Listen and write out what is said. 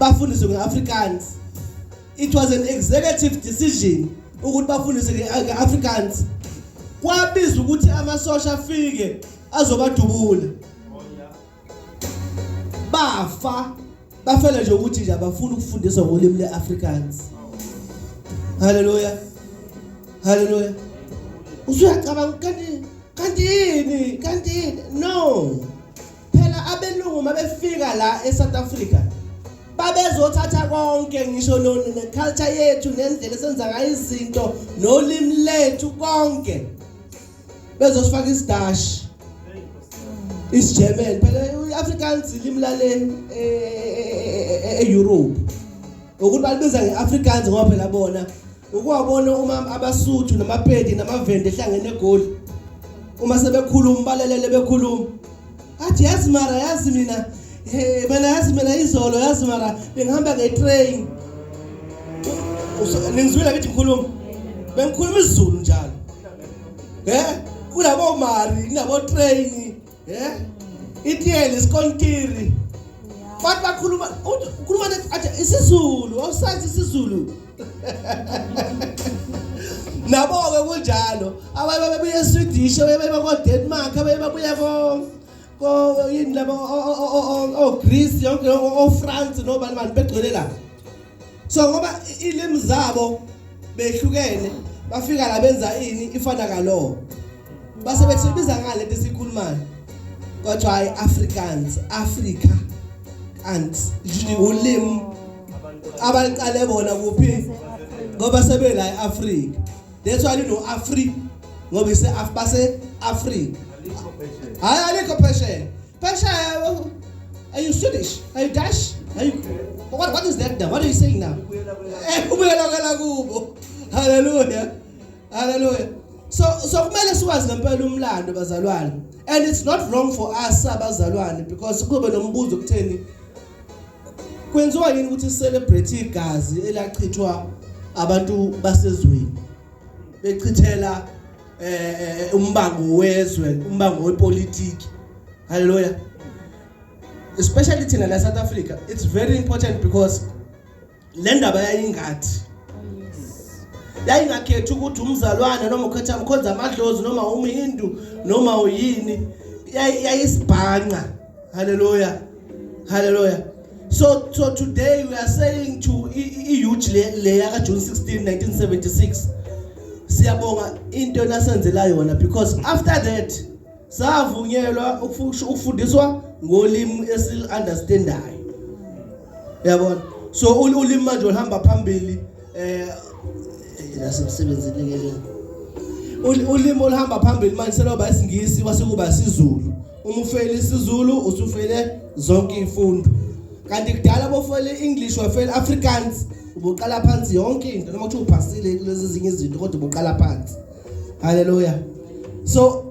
Bafundiswe ngeAfrikaans. It was an executive decision ukuthi bafundiswe ngeAfrikaans. Kwabiza ukuthi amasosha afike azobadubula. Bafa bafela nje ukuthi nje abafuni ukufundiswa ngolimi leAfrikaans. Haleluya, haleluya. Usuyacabanga, kanti yini, kanti yini? No, phela abelungu mabefika la eSouth Africa babezothatha konke, ngisho ne-culture yethu, nendlela esenza ngayo izinto, nolimi lethu, konke, bezosifaka isiDashi, isiGerman. Phela i-Afrikaans ilimi lale e-Europe, ukuthi balibiza nge-Afrikaans ngoba phela bona ukuwabona uma abaSuthu namaPedi namaVende ehlangene eGoli, uma sebekhuluma balelele bekhuluma, athi, "Yazi mara, yazi mina, mina, yazi mina izolo, yazi mara bengihamba ngetrain." Ningizwile ngithi ngikhuluma, bengikhuluma isiZulu njalo, kulabo mari, kunabo train, itiyeli, isikontiri, bathi bakhuluma, ukhuluma athi isiZulu, awusazi isiZulu. Nabo-ke kunjalo, abanye babebuya eSwedish, abanye babuya ko-Denmark, abanye babuya ko yini labo, o-Greece, yonke, o-France, nobani bani, begcwele la. So ngoba ilimi zabo behlukene, bafika la benza ini ifana kalo, base bethi biza ngale nto esikhulumayo, kodwa hayi, Afrikaans, Africa Kant, ulimi abaliqale bona kuphi? Ngoba sebela eAfrika. That's why lino Afri, ngoba ise base Africa. Hayi, alikho phesheya. Phesheya, are you Swedish? Are you Dutch? Are you what? What is that now? What are you saying now? Ubuyela kwela kubo. Hallelujah, hallelujah. So kumele siwazi ngempela umlando, bazalwane, and it's not wrong for us abazalwane, because kube nombuzo kutheni kwenziwa yini ukuthi celebrate igazi elachithwa abantu basezweni bechithela umbango wezwe, umbango wepolitiki. Hallelujah. Especially thina la South Africa, it's very important because le ndaba yayingathi yayingakhethi ukuthi umzalwane noma ukhetha mkhonza amadlozi noma umHindu noma uyini, yayisibhanqa. Hallelujah, hallelujah. So today we are saying to i-youth le yaka June 16 1976, siyabonga into nasenzela yona, because after that savunyelwa ukufundiswa ngolimi esil-understandayo, yabona. So ulimi manje olihamba phambili nasemsebenzini ke, ulimi oluhamba phambili manje seloba isiNgisi, kwase kuba isiZulu. Uma ufeyile isiZulu, usufeyile zonke izifundo, kanti kudala bofeyile English, wafeyile Afrikaans, ubuqala phansi yonke into, noma kuthiwa uphasile kulezi ezinye izinto, kodwa ubuqala phansi. Haleluya. So